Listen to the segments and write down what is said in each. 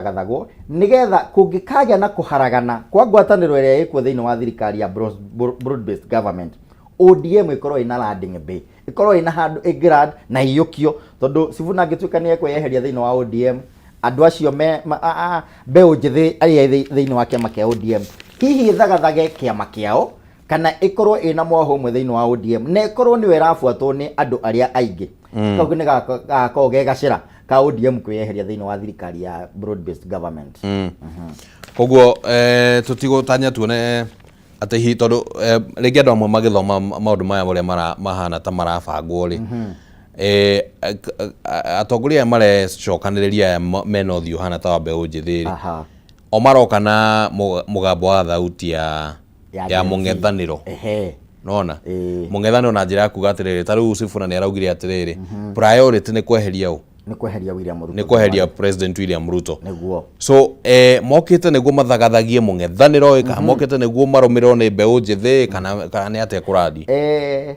Gathagwo nĩgetha kũngĩkagĩa na kũharagana kwa ngwatanĩro ĩrĩa ĩkuo thĩinĩ wa thirikari ya broad based government, ODM ĩkorwo ĩna landing bay, ĩkorwo ĩna handũ ĩngĩland na ĩiyũkio, tondũ Sifuna angĩtuĩka nĩ ekweyeheria thĩinĩ wa ODM, andũ acio me mbeũ njĩthĩ arĩa thĩinĩ wa kĩama kĩa ODM hihi ĩthagathage kĩama kĩao kana ĩkorwo ĩna mwaho ũmwe thĩinĩ wa ODM na ĩkorwo nĩyo ĩrabuatwo nĩ andũ arĩa aingĩ. Kau nĩ gagakorwo ge gacĩra ka ODM kwĩyeheria thĩinĩ wa thirikari ya broad based government. Koguo tũtigũtanya tuone atĩ hihi tondũ rĩngĩ andũ amwe magĩthoma maũndũ maya ũrĩa mahana ta marabangwo rĩ, atongoria aya marecokanĩrĩria aya mena ũthiũ ũhana ta wa mbeũ njĩthĩ rĩ, o maroka na mũgambo wa thauti ya ya Gen Z. Mũng'ethanĩro. Nona mũng'ethanĩro na njĩra ya kuga atĩrĩrĩ, ta rĩu Sifuna nĩ araugire atĩrĩrĩ, priority nĩ kweheria ũ? Nĩ kweheria William Ruto. Nĩ kweheria President William Ruto. So mokĩte nĩguo mathagathagie mũng'ethanĩro ĩ, kana mokĩte nĩguo marũmĩrĩrwo nĩ mbeũ njĩthĩ, kana nĩ atĩa kũrathiĩ?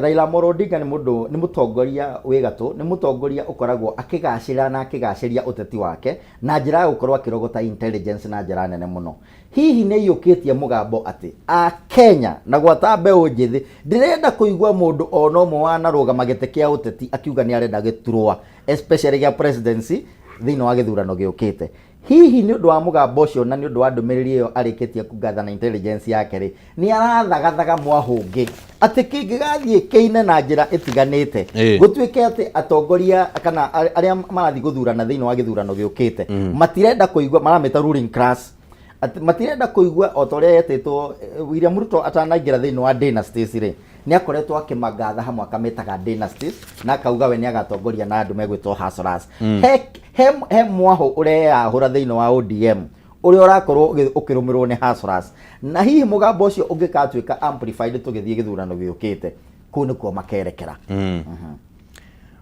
Raila Amolo Odinga nĩ mũndũ, nĩ mũtongoria wĩ gatũ, nĩ mũtongoria ũkoragwo akĩgacĩra na akĩgacĩria ũteti wake na njĩra ya gũkorwo akĩrogota intelligence na njĩra nene mũno. Hihi nĩ aiyũkĩtie mũgambo atĩ Akenya na gwata mbeũ njĩthĩ ndĩrenda kũigua mũndũ ona ũmwe wanarũgama gĩtĩ kĩa ũteti akiuga nĩ arenda gĩturwa especially gĩa presidency thĩinĩ wa gĩthurano gĩũkĩte. Hihi nĩ ũndũ wa mũgambo ũcio na nĩ ũndũ wa ndũmĩrĩri ĩyo arĩkĩtie kũgatha na intelligence yake rĩ, nĩ arathagathaga mwahũngĩ atĩ kĩngĩgathiĩ kĩine na njĩra ĩtiganĩte, gũtuĩke atĩ atongoria kana arĩa marathiĩ gũthurana thĩinĩ wa gĩthurano gĩũkĩte matirenda kũigua, maramĩta ruling class, atĩ matirenda kũigua o ta ũrĩa yetĩtwo William Ruto atanaingĩra thĩinĩ wa dynasties rĩ, nĩ akoretwo akĩmagatha hamwe akamĩtaga dynasties na akauga we nĩ agatongoria na andũ megwĩtwo hustlers. He mwahũ ũreyahũra thĩinĩ wa ODM ũrĩa ũrakorwo ũkĩrũmĩrĩrwo nĩ hustlers, na hihi mũgambo ũcio ũngĩkatuĩka amplified tũgĩthiĩ gĩthurano gĩũkĩte, kũu nĩkuo makerekera.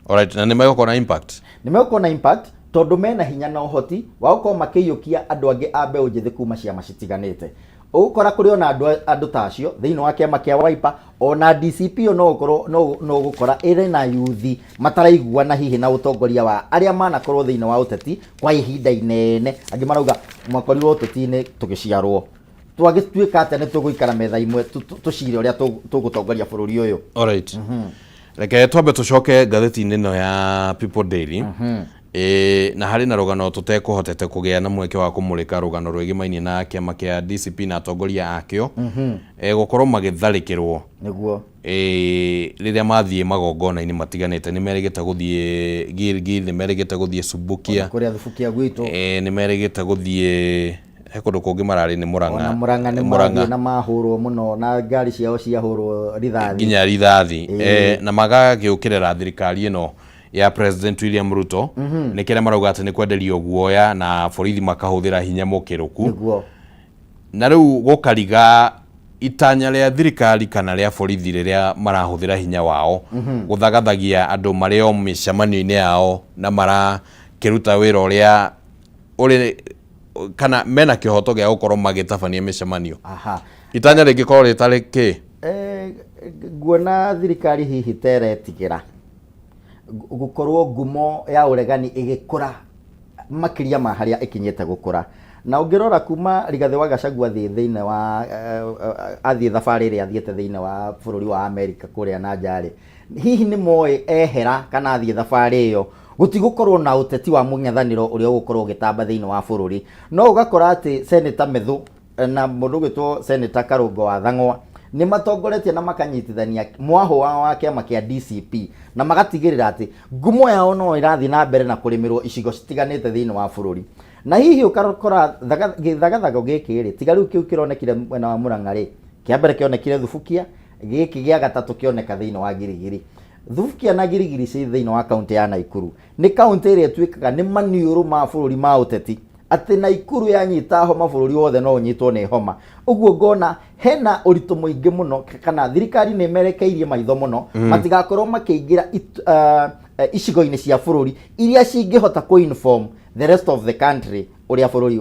Alright, na nĩ megũkorwo na impact? Nĩ megũkorwo na impact tondũ mena hinya na ũhoti wa gũkorwo makĩiyũkia andũ angĩ a mbeũ njĩthĩ kuma ciama citiganĩte. Ũgũkora kũrĩ ona andũ ta acio thĩinĩ wa kĩama kĩa Wiper, ona DCP no ũkorwo no ũgũkora ĩrĩ na yuthi mataraiguana hihi na ũtongoria wa arĩa manakorwo thĩinĩ wa ũteti kwa ihinda inene. Angĩ marauga mwakorirwo ũteti-inĩ tũgĩciarwo, twagĩtuĩka atĩa nĩ tũgũikara metha imwe tũcire ũrĩa tũgũtongoria bũrũri ũyũ. Alright. Reke twambe tũcoke ngathĩti-inĩ ĩno ya People Daily. Na harĩ na rũgano tũtekũhotete kũgĩa na mweke wa kũmũrĩka, rũgano rwĩgĩmainie na kĩama kĩa DCP na atongoria akĩo gũkorwo magĩtharĩkĩrwo rĩrĩa mathiĩ magongona-inĩ matiganĩte. Nĩ merĩgĩte gũthiĩ Gilgil, nĩ merĩgĩte gũthiĩ Subukia. Kũrĩa Thubukia gwitũ. Nĩ merĩgĩte gũthiĩ he kũndũ kũngĩ mararĩ nĩ Murang'a. Ona Murang'a nĩ Murang'a. Marathiĩ na mahũrwo mũno na ngari ciao ciahũrwo rithathi. Nginya rithathi. Na magagĩũkĩrĩra thirikari ĩno ya President William Ruto nĩ kĩrĩa marauga atĩ nĩ kwenderio guoya na borithi makahũthĩra hinya mũkĩrũku. Na rĩu gũkariga itanya rĩa thirikari kana rĩa borithi rĩrĩa marahũthĩra hinya wao gũthagathagia andũ marĩ o mĩcemanio-inĩ yao na marakĩruta wĩra ũrĩa ũrĩ kana mena kĩhoto gĩa gũkorwo magĩtabania mĩcemanio. Itanya rĩngĩkorwo rĩtarĩ kĩ? Nguona thirikari hihi ta ĩretigĩra gũkorwo ngumo ya ũregani ĩgĩkũra makĩria ma harĩa ĩkinyĩte gũkũra. Na ũngĩrora kuma Rigathĩ wa Gachagua athiĩ thĩinĩ wa athiĩ thabarĩ ĩrĩa athiĩte thĩinĩ wa bũrũri wa Amerika kũrĩa na nja rĩ, hihi nĩ moĩ ehera kana athiĩ thabarĩ ĩyo gũtigũkorwo na ũteti wa mũng'ethanĩro ũrĩa ũgũkorwo ũgĩtamba thĩinĩ wa bũrũri. No ũgakora atĩ Senator Methu na mũndũ ũgwĩtwo Senator Karũngo wa Thang'wa nĩ matongoretie na makanyitithania mwahũ wao wa kĩama kĩa DCP na magatigĩrĩra atĩ ngumo yao no ĩrathiĩ na mbere na kũrĩmĩrwo icigo citiganĩte thĩinĩ wa bũrũri. Na hihi ũkakora gĩthagathago gĩkĩ rĩ, tiga rĩu kĩu kĩronekire mwena wa Murang'a rĩ, kĩa mbere kĩonekire Thubukia, gĩkĩ gĩa gatatũ kĩoneka thĩinĩ wa Girigiri. Thubukia na Girigiri ci thĩinĩ wa kaũntĩ ya Naikuru. Nĩ kaũntĩ ĩrĩa ĩtuĩkaga nĩ maniũrũ ma bũrũri ma ũteti, atĩ Naikuru yanyita homa bũrũri wothe no ũnyitwo nĩ homa. Ũguo ngona hena ũritũ mũingĩ mũno, kana thirikari nĩ ĩmerekeirie maitho mũno matigakorwo makĩingĩra icigo-inĩ cia bũrũri iria cingĩhota kũ-inform the rest of the country ũrĩa bũrũri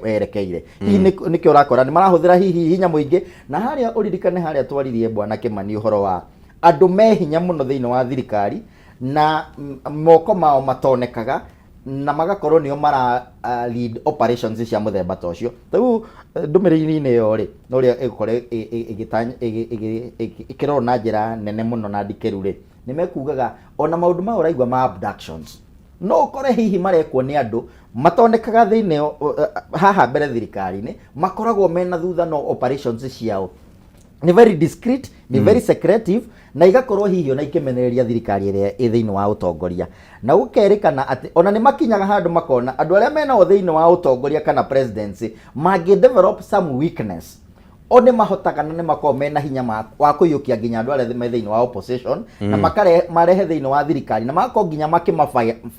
werekeire. Hihi nĩkĩo ũrakora nĩ marahũthĩra hihi hinya mũingĩ. Na harĩa ũririkane harĩa twaririe Bwana Kĩmani ũhoro wa andũ me hinya mũno thĩinĩ wa thirikari na moko mao matonekaga. Na magakorwo nĩo mara lead operations cia mũthemba ta ũcio. Rĩu ndũmĩrĩri-inĩ ĩyo rĩ, na ũrĩa ĩgũkorwo ĩkĩrorwo na njĩra nene mũno na ndikĩru rĩ, nĩ mekugaga ona maũndũ maya ũraigua ma abductions, no ũkore hihi marekwo nĩ andũ matonekaga thĩinĩ haha mbere thirikari-inĩ, makoragwo mena thutha, no operations ciao nĩ very discreet, nĩ very secretive, na igakorwo hihi ona ikĩmenereria thirikari ĩrĩa ĩ thĩinĩ wa ũtongoria. Na gũkerĩkana atĩ ona nĩ makinyaga handũ makona andũ arĩa menao thĩinĩ wa ũtongoria kana presidency mangĩ develop some weakness, o nĩ mahotaga na nĩ makoragwo mena hinya wa kũiyũkia nginya andũ arĩa me thĩinĩ wa opposition na marehe thĩinĩ wa thirikari, na magakorwo nginya makĩma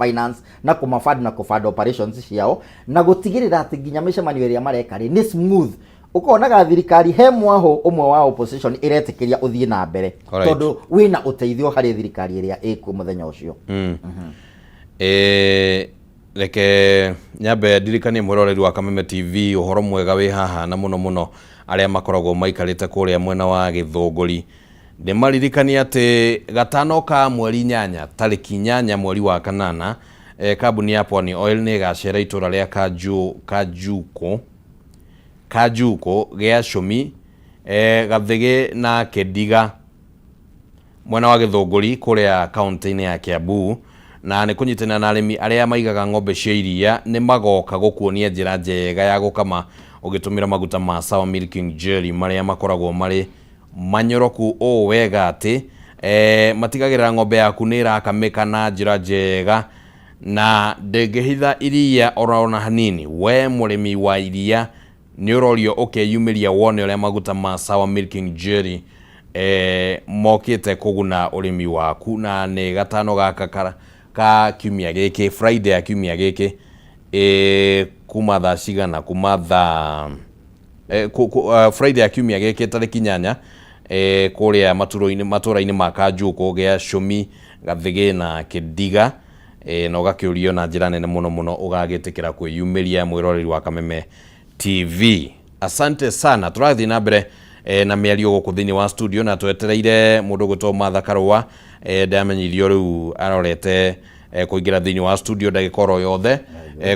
finance na kũmafund na kũfund operations ciao, na gũtigĩrĩra atĩ nginya mĩcemanio ĩrĩa mareka rĩ nĩ smooth. Ũkonaga thirikari he mwahũ ũmwe wa opposition ĩretĩkĩria ũthiĩ na mbere tondũ wĩna ũteithio harĩ thirikari ĩrĩa ĩkuo mũthenya ũcio. Reke nyambe ndirikanie mwĩroreri wa Kameme TV ũhoro mwega wĩ haha, na mũno mũno arĩa makoragwo maikarĩte kũrĩa mwena wa Gĩthũngũri. Ndĩmaririkanie atĩ gatano ka mweri 8, tarĩki 8 mweri wa kanana, kambuni ya Pwani Oil nĩ ĩgacera itũra rĩa Kanjuko gĩa Cũmi, Gathĩgĩ na Kĩndiga mwena wa Gĩthũngũri kũrĩa kaunti-inĩ ya Kiambu, na nĩ kũnyitanĩra na arĩmi arĩa maigaga ng'ombe cia iria. Nĩ magoka gũkuonia njĩra njega ya gũkama ũgĩtũmĩra maguta ma Sawa Milking Jelly, marĩa makoragwo marĩ manyoroku ũũ wega atĩ matigagĩrĩra ng'ombe yaku nĩ ĩrakamĩka na njĩra njega na ndĩngĩhitha iria oro na hanini. We mũrĩmi wa iria nĩ ũrorio ũkeyumĩria wone ũrĩa maguta ma Sawa Milking Jelly mokĩte kũguna ũrĩmi waku. Na nĩ gatano gaka ka kiumia gĩkĩ, Friday ya kiumia gĩkĩ, kuma thaa cigana, kuma thaa Friday ya kiumia gĩkĩ tarĩki 8, kũrĩa matũra-inĩ ma Kanjuko gĩa Cũmi, Gathĩgĩ na Kĩndiga, na ũgakĩũrio na njĩra nene mũno mũno ũgagĩtĩkĩra kwĩyumĩria, mwĩroreri wa Kameme TV. Asante sana. Tũrathiĩ na mbere na mĩario gũkũ thĩinĩ wa studio, na twetereire mũndũ ũgwĩtwo Martha Karũa. Ndamenyithio rĩu arorete kũingĩra thĩinĩ wa studio ndagĩka oro yothe,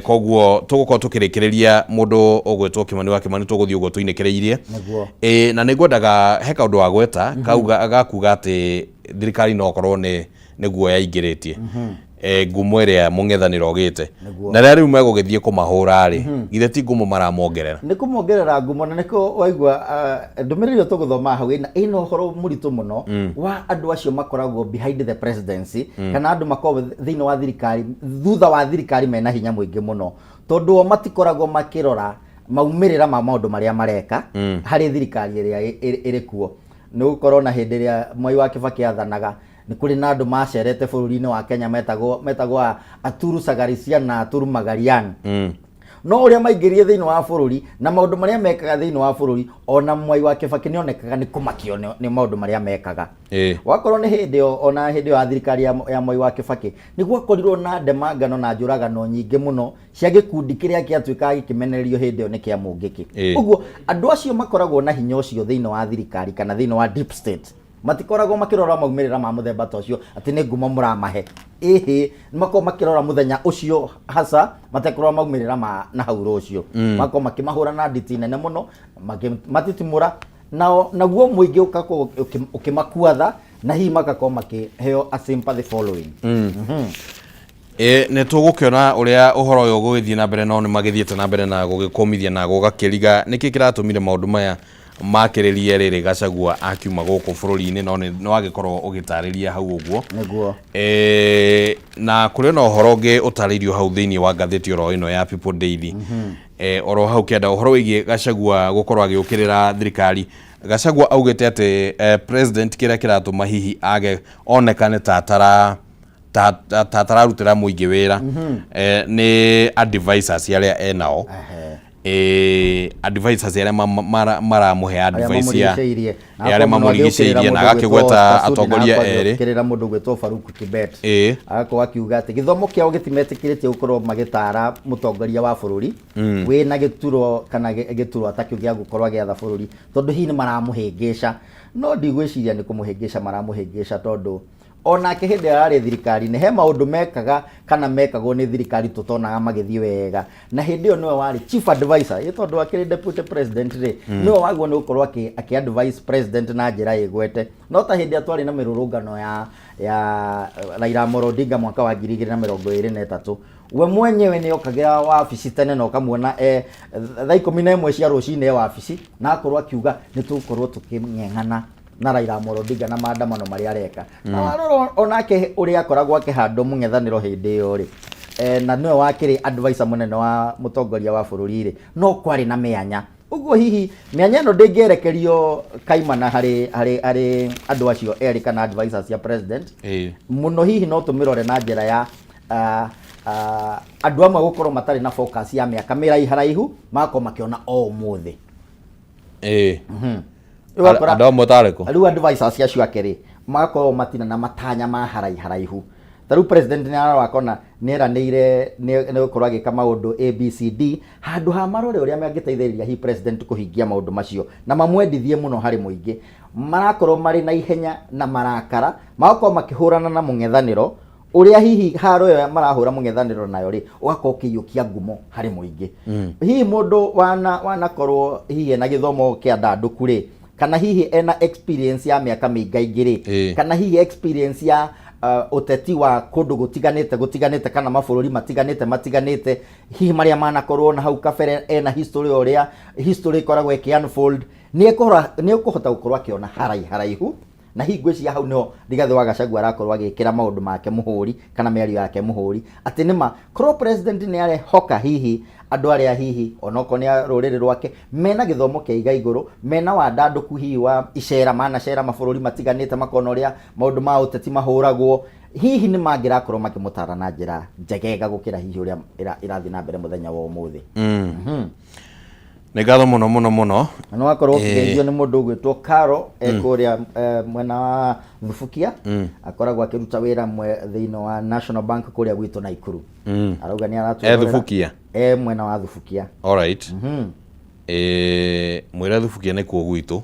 koguo tũgũkorwo tũkĩrĩkĩrĩria mũndũ ũgwĩtwo Kimani wa Kimani, tũgũthiĩ ũguo tũinĩkĩrĩirie. Na nĩ ngwendaga he kaũndũ wagweta kauga gakuga atĩ thirikari no korwo nĩ nĩguo yaingĩrĩtie ngumo ĩrĩa mũng'ethanĩro ũgĩte, na rĩrĩa rĩu megũgĩthiĩ kũmahũra rĩ, githĩ ti ngumo maramongerera? Nĩ kũmongerera ngumo, na nĩkĩo waigua ndũmĩrĩri ĩyo tũgũthoma hau ĩna ũhoro mũritũ mũno wa andũ acio makoragwo behind the presidency, kana andũ makoragwo thĩinĩ wa thirikari, thutha wa thirikari, mena hinya mũingĩ mũno, tondũ o matikoragwo makĩrora maumĩrĩra ma maũndũ marĩa mareka harĩ thirikari ĩrĩa ĩrĩ kuo. Nĩ gũkorwo na hĩndĩ ĩrĩa Mwai wa Kibaki athanaga, nĩ kũrĩ na andũ macerete bũrũri-inĩ wa Kenya metagwo Aturu Sagarisian na Aturu Magarian, no ũrĩa maingĩrire thĩinĩ wa bũrũri na maũndũ marĩa mekaga thĩinĩ wa bũrũri, ona Mwai wa Kibaki nĩ onekaga nĩ kũmakio nĩ maũndũ marĩa mekaga. Wakorwo nĩ hĩndĩ ĩyo, ona hĩndĩ ĩyo ya thirikari ya Mwai wa Kibaki, nĩ gwakorirwo na ndemangano na njũragano nyingĩ mũno cia gĩkundi kĩrĩa gĩatuĩkaga gĩkĩmenererio hĩndĩ ĩyo nĩ kĩa Mũngĩkĩ. Ũguo andũ acio makoragwo na hinya ũcio thĩinĩ wa thirikari kana thĩinĩ wa deep state matikoragwo makĩrora maumĩrĩra ma mũthemba ta ũcio atĩ nĩ ngumo mũramahe. Ĩhĩ, nĩ makoragwo makĩrora mũthenya ũcio hasa, matekũrora maumĩrĩra ma na hau rũciũ. Makorwo makĩmahũra na nditi nene mũno, makĩmatitimũra, nao naguo mũingĩ ũgakorwo ũkĩmakuatha, na hihi magakorwo makĩheo a sympathy following. Nĩ tũgũkĩona ũrĩa ũhoro ũyũ ũgũgĩthiĩ na mbere, no nĩ magĩthiĩte na mbere na gũgĩkũmithia na gũgakĩriga nĩkĩ kĩratũmire maũndũ maya makĩrĩrie rĩrĩ Gachagua akiuma gũkũ bũrũri-inĩ, no nĩ wagĩkorwo ũgĩtarĩria hau ũguo. Nĩguo. Na kũrĩ na ũhoro ũngĩ ũtarĩirio hau thĩinĩ wa ngathĩti oro ĩno ya People Daily, oro hau kĩanda, ũhoro wĩgiĩ Gachagua gũkorwo agĩũkĩrĩra thirikari. Gachagua augĩte atĩ president kĩrĩa kĩratũma hihi age onekane ta atararutĩra mũingĩ wĩra nĩ advisors arĩa enao, advisors arĩa maramũhe advice ya mamũrigicĩirie. Arĩa mamũrigicĩirie, na agakĩgweta atongoria erĩ. Kĩrĩra mũndũ gwĩtwo Farouk Kibet, agakorwo akiuga atĩ gĩthomo kĩao gĩtimetĩkĩrĩtie gũkorwo magĩtara mũtongoria wa bũrũri wĩna gĩturwa kana gĩturwa ta kĩu gĩa gũkorwo agĩatha bũrũri, tondũ hihi nĩ maramũhĩngĩca. No ndigwĩciria nĩ kũmũhĩngĩca maramũhĩngĩca, tondũ Onake hĩndĩ ĩrĩa ararĩ thirikari-inĩ he maũndũ mekaga kana mekagwo nĩ thirikari tũtonaga magĩthiĩ wega, na hĩndĩ ĩyo nĩwe warĩ chief advisor ĩ tondũ akĩrĩ deputy president rĩ, nĩwe wagwo nĩ gũkorwo akĩ advise president na njĩra ĩgwete. No ta hĩndĩ ĩrĩa twarĩ na mĩrũrũngano ya Raila Amolo Odinga mwaka wa 2023, we mwenyewe nĩ okagĩra wabici tene na ũkamuona e thaa 11 cia rũcinĩ e wabici, na akorwo akiuga nĩ tũgũkorwo tũkĩng'eng'ana na Raila Amolo Odinga na maandamano marĩa areka. Na warora onake ũrĩa akoragwo akĩhandwo mũng'ethanĩro hĩndĩ ĩyo rĩ, na nĩwe wakĩrĩ advisor mũnene wa mũtongoria wa bũrũri rĩ, no kwarĩ na mĩanya. Ũguo hihi mĩanya ĩno ndĩngĩerekerio kaimana harĩ andũ acio erĩ kana advisors cia president. Mũno hihi no tũmĩrore na njĩra ya andũ amwe gũkorwo matarĩ na focus ya mĩaka mĩraiharaihu, magakorwo makĩona o ũmũthĩ. Rĩu wakora- Andũ amwe tarĩkũ? Rĩu advisors acio ake rĩ, magakorwo matina na matanya ma haraiharaihu. Ta rĩu president nĩ ararora akona nĩ eranĩire nĩ gũkorwo agĩka maũndũ ABCD, handũ ha marore ũrĩa mangĩteithĩrĩria hihi president kũhingia maũndũ macio na mamwendithie mũno harĩ mũingĩ, marakorwo marĩ na ihenya na marakara, magakorwo makĩhũrana na mũng'ethanĩro ũrĩa hihi haro ĩyo marahũra mũng'ethanĩro nayo rĩ, ũgakorwo ũkĩiyũkia ngumo harĩ mũingĩ. Hihi mũndũ wanakorwo hihi ena gĩthomo kĩa ndandũku rĩ, kana hihi ena experience ya mĩaka mĩingaingĩ rĩ, kana hihi experience ya ũteti wa kũndũ gũtiganĩte gũtiganĩte kana mabũrũri matiganĩte matiganĩte, hihi marĩa manakorwo na hau kabere, ena history ũrĩa history ĩkoragwo ĩkĩ unfold, nĩ ekũhota gũkorwo akĩona haraiharaihu. Na hihi ngwĩciria hau nĩho Rigathĩ wa Gachagua arakorwo agĩkĩra maũndũ make mũhũri kana mĩario yake mũhũri, atĩ nĩma korwo president nĩ arehoka hihi andũ arĩa hihi onokorwo nĩ a rũrĩrĩ rwake mena gĩthomo kĩa iga igũrũ, mena wandandũku hihi wa icera, manacera mabũrũri matiganĩte, makona ũrĩa maũndũ ma ũteti mahũragwo, hihi nĩ mangĩrakorwo makĩmũtara na njĩra njegega gũkĩra hihi ũrĩa ĩrathiĩ na mbere mũthenya wa ũmũthĩ. Nĩ ngatho mũno mũno mũno. Na nĩ wakorwo ũkĩgeithio nĩ mũndũ ũgwĩtwo Caro e kũrĩa mwena wa Thubukia, akoragwo akĩruta wĩra thĩinĩ wa National Bank kũrĩa gwitũ Naikuru. Arauga nĩ aratwĩrorera. E Thubukia? E mwena wa Thubukia. Alright. Mwĩre Thubukia nĩkuo gwitũ.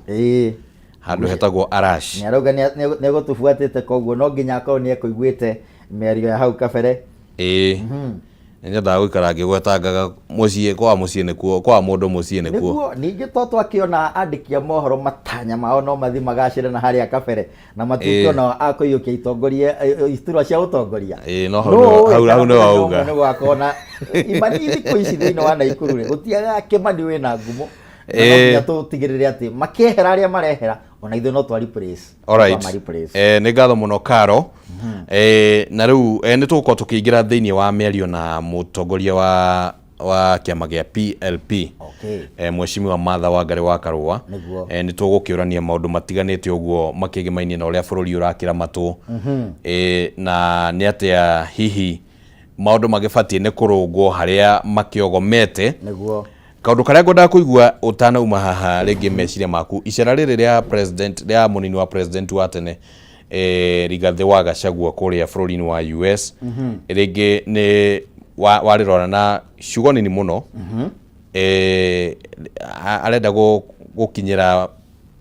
Handũ hetagwo Arash. Nĩ arauga nĩ egũtũbuatĩte, koguo no nginya akorwo nĩ ekũiguĩte mĩario ya hau kabere. Nĩ nyendaga gũikara ngĩgwetangaga mũciĩ kwa mũciĩ nĩkuo kwa mũndũ mũciĩ nĩkuo. Nĩguo ningĩ to twakĩona andĩki a mohoro matanya mao no mathiĩ magacĩre na harĩa kabere na matuĩke ona a kũiyũkia itongoria iturwa cia ũtongoria. Ĩĩ, no hau nĩho- hau nĩho wauga. Nĩ gwakorwo na imani thikũ ici thĩinĩ wa Naikuru rĩ, gũtiagaga Kĩmani wĩna ngumo. Na no nginya tũtigĩrĩre atĩ makĩehera arĩa marehera, ona ithuĩ no twa replace. Alright. Twa ma replace. Nĩ ngatho mũno Karo. Na rĩu nĩ tũgũkorwo tũkĩingĩra thĩinĩ wa mĩario na mũtongoria wa kĩama gĩa PLP. Mheshimiwa Martha Wangari wa Karũa. Nĩ tũgũkĩũrania maũndũ matiganĩte ũguo makĩgĩmainie na ũrĩa bũrũri ũrakĩramatwo. Na nĩ atĩa hihi maũndũ magĩbatiĩ nĩ kũrũngwo harĩa makĩogomete. Kaũndũ karĩa ngwendaga kũigua ũtanauma haha rĩngĩ meciria maku, icera rĩrĩ rĩa president, rĩa mũnini wa president wa tene Rigathĩ wa Gachagua kũrĩa bũrũri-inĩ wa US, rĩngĩ nĩ warĩrora na ciugo nini mũno, arenda gũkinyĩra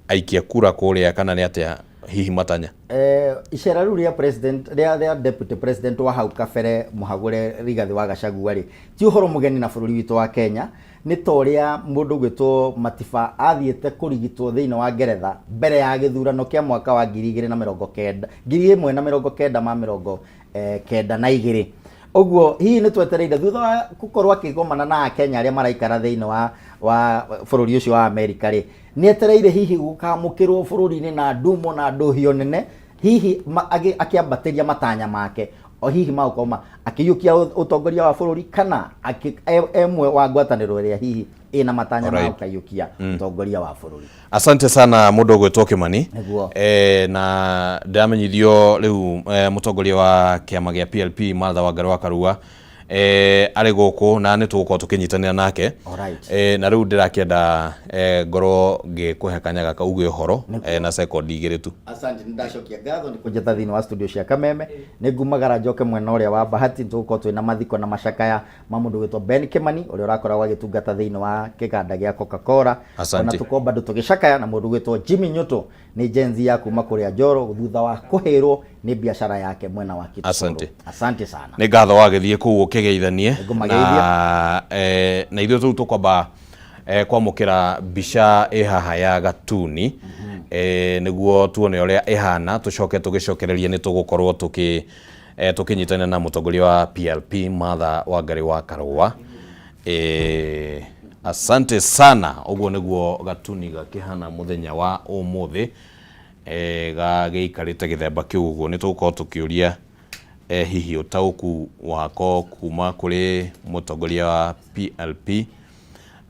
aikia kura kũrĩa kana nĩ atĩa hihi matanya? Icera rĩu rĩa president, rĩa deputy president wa hau kabere mũhagũre Rigathĩ wa Gachagua rĩ, ti ũhoro mũgeni na bũrũri witũ wa Kenya. Nĩ ta ũrĩa mũndũ ũgwĩtwo Matiba athiĩte kũrigitwo thĩinĩ wa Ngeretha mbere ya gĩthurano kĩa mwaka wa ngiri igĩrĩ na mĩrongo kenda, ngiri ĩmwe na mĩrongo kenda ma mĩrongo kenda na igĩrĩ. Ũguo hihi nĩ twetereire thutha wa gũkorwo akĩgomana na Akenya arĩa maraikara thĩinĩ wa bũrũri ũcio wa Amerika rĩ, nĩ etereire hihi gũkamũkĩrwo bũrũri-inĩ na ndumo na ndũhio nene, hihi akĩambatĩria matanya make, o hihi magũkorwo akĩiyũkia ũtongoria wa bũrũri kana emwe wa ngwatanĩro ĩrĩa hihi ĩna matanya ma gũkaiyũkia ũtongoria wa bũrũri. Asante sana mũndũ ũgwĩtwo Kĩmani. Nĩguo. Na ndĩramenyithio rĩu mũtongoria wa kĩama gĩa PLP Martha Wangari wa Karua arĩ gũkũ na nĩ tũgũkorwo tũkĩnyitanĩra nake. Na rĩu ndĩrakĩenda ngorwo ngĩkũhe kanya gaka uge ũhoro na sekondi igĩrĩ tu. Asante, nĩ ndacokia ngatho nĩ kũnjĩta thĩinĩ wa studio cia Kameme. Nĩ ngumagara njoke mwena ũrĩa wa Bahati, nĩ tũgũkorwo twĩna mathiko na macakaya ma mũndũ ũgwĩtwo Ben Kimani ũrĩa ũrakoragwo agĩtungata thĩinĩ wa kĩganda gĩa Coca-Cola. Asante. Ona tũkorwo bado tũgĩcakaya na mũndũ ũgwĩtwo Jimmy Nyoto, nĩ Gen Z ya kuma kũrĩa Njoro thutha wa kũhĩrwo Nĩ biacara yake mwena wa Kitsoro. Asante. Asante sana. Nĩ ngatho wagĩthiĩ kũu ũkĩgeithanie. Nĩngũmageithia. Na ithuĩ tũu tũkwamba kwamũkĩra mbica ĩ haha ya Gatuni, nĩguo tuone ũrĩa ĩhana, tũcoke tũgĩcokererie nĩ tũgũkorwo tũkĩnyitanĩra na mũtongoria wa PLP Martha Wangari wa Karũa. Asante sana. Ũguo nĩguo Gatuni gakĩhana mũthenya wa ũmũthĩ, gagĩikarĩte gĩthemba kĩu ũguo. Nĩ tũgũkorwo tũkĩũria hihi ũtaũku wako kuma kũrĩ mũtongoria wa PLP,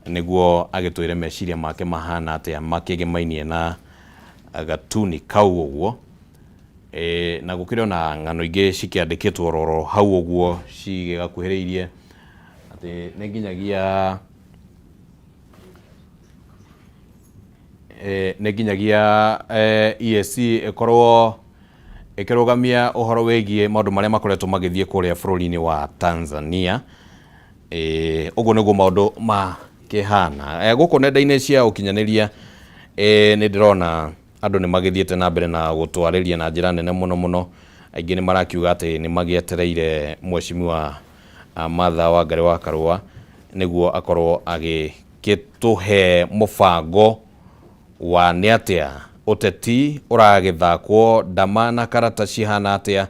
nĩguo agĩtwĩre meciria make mahana atĩa makĩgemainie na Gatuni kau ũguo. Na gũkĩrĩ ona ng'ano ingĩ cikĩandĩkĩtwo roro hau ũguo cigĩgakuhĩrĩirie, atĩ nĩ nginyagia EAC ĩkorwo ĩkĩrũgamia ũhoro wĩgiĩ maũndũ marĩa makoretwo magĩthiĩ kũrĩa bũrũri-inĩ wa Tanzania. Ũguo nĩguo maũndũ makĩhana. Gũkũ nenda-inĩ cia ũkinyanĩria, nĩ ndĩrona andũ nĩ magĩthiĩte na mbere na gũtwarĩria na njĩra nene mũno mũno. Aingĩ nĩ marakiuga atĩ nĩ magĩetereire Mheshimiwa Martha Wangari wa Karũa nĩguo akorwo agĩkĩtũhe mũbango wa nĩ atĩa ũteti ũragĩthakwo, ndama na karata cihana atĩa.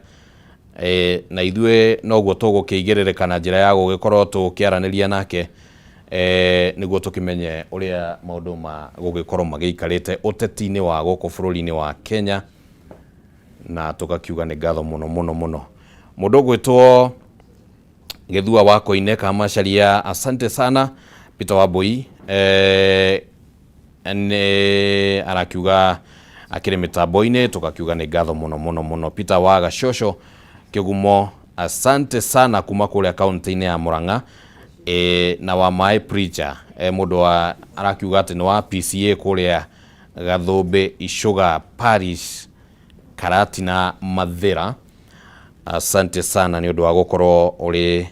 Na ithuĩ noguo tũgũkĩigĩrĩrĩka na njĩra ya gũgĩkorwo tũkĩaranĩria nake, nĩguo tũkĩmenye ũrĩa maũndũ ma gũgĩkorwo magĩikarĩte ũteti-inĩ wa gũkũ bũrũri-inĩ wa Kenya, na tũgakiuga nĩ ngatho mũno mũno mũno. Mũndũ ũgwĩtwo Gĩthua wa Koine Kamacharia, asante sana. Peter Wambui nĩ arakiuga akĩrĩ mĩtambo-inĩ, tũgakiuga nĩ ngatho mũno mũno mũno. Peter wa Gacoco Kĩgumo, asante sana kuma kũrĩa kaunti-inĩ ya Murang'a. Na wa Maĩ Preacher, mũndũ wa arakiuga atĩ nĩ wa PCA kũrĩa Gathũmbĩ Icũga Parish, Karatina Mathĩra, asante sana nĩ ũndũ wa gũkorwo ũrĩ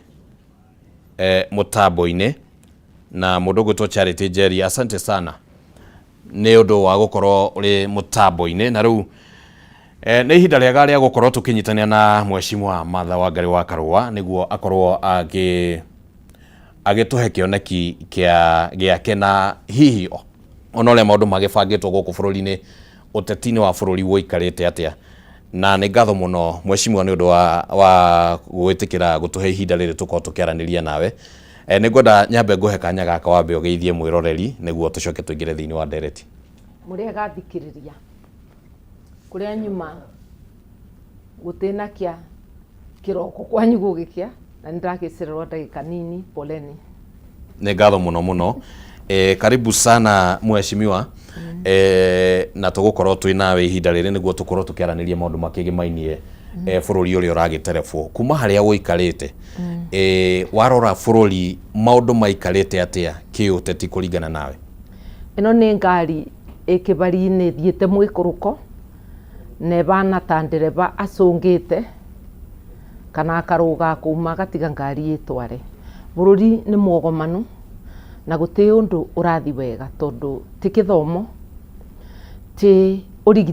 mũtambo-inĩ. Na mũndũ ũgwĩtwo Charity Njeri, asante sana nĩ ũndũ wa gũkorwo ũrĩ mũtambo-inĩ. Na rĩu nĩ ihinda rĩega rĩa gũkorwo tũkĩnyitanĩra na Mheshimiwa Martha Wangari wa Karũa, nĩguo akorwo agĩtũhe kĩoneki kĩa gĩake, na hihi ona ũrĩa maũndũ magĩbangĩtwo gũkũ bũrũri-inĩ, ũteti-inĩ wa bũrũri ũikarĩte atĩa. Na nĩ ngatho mũno Mheshimiwa nĩ ũndũ wa gwĩtĩkĩra gũtũhe ihinda rĩrĩ tũkorwo tũkĩaranĩria nawe. Nĩ ngwenda nyambe ngũhe kanya gaka wambe ũgeithie mwĩroreri, nĩguo tũcoke tũingĩre thĩinĩ wa ndereti. Mũrĩega thikĩrĩria, kũrĩa nyuma gũtĩna kĩa kĩroko, kwanyu gũgĩkĩa, na nĩ ndagĩcererwo ndagĩka nini, poleni. Nĩ ngatho mũno mũno. Karibu sana mheshimiwa. Na tũgũkorwo twĩ nawe ihinda rĩrĩ nĩguo tũkorwo tũkĩaranĩria maũndũ makĩgĩmainie bũrũri ũrĩa ũragĩterebwo. Kuma harĩa ũikarĩte, warora bũrũri, maũndũ maikarĩte atĩa kĩũteti kũringana nawe? Ĩno nĩ ngari ĩ kĩbari-inĩ thiĩte mwĩkũrũko, na ĩbana ta ndereba acũngĩte kana akarũga kuma agatiga ngari ĩtware. Bũrũri nĩ mwogomanu na gũtĩ ũndũ ũrathi wega, tondũ ti kĩthomo, ti ũrigitani.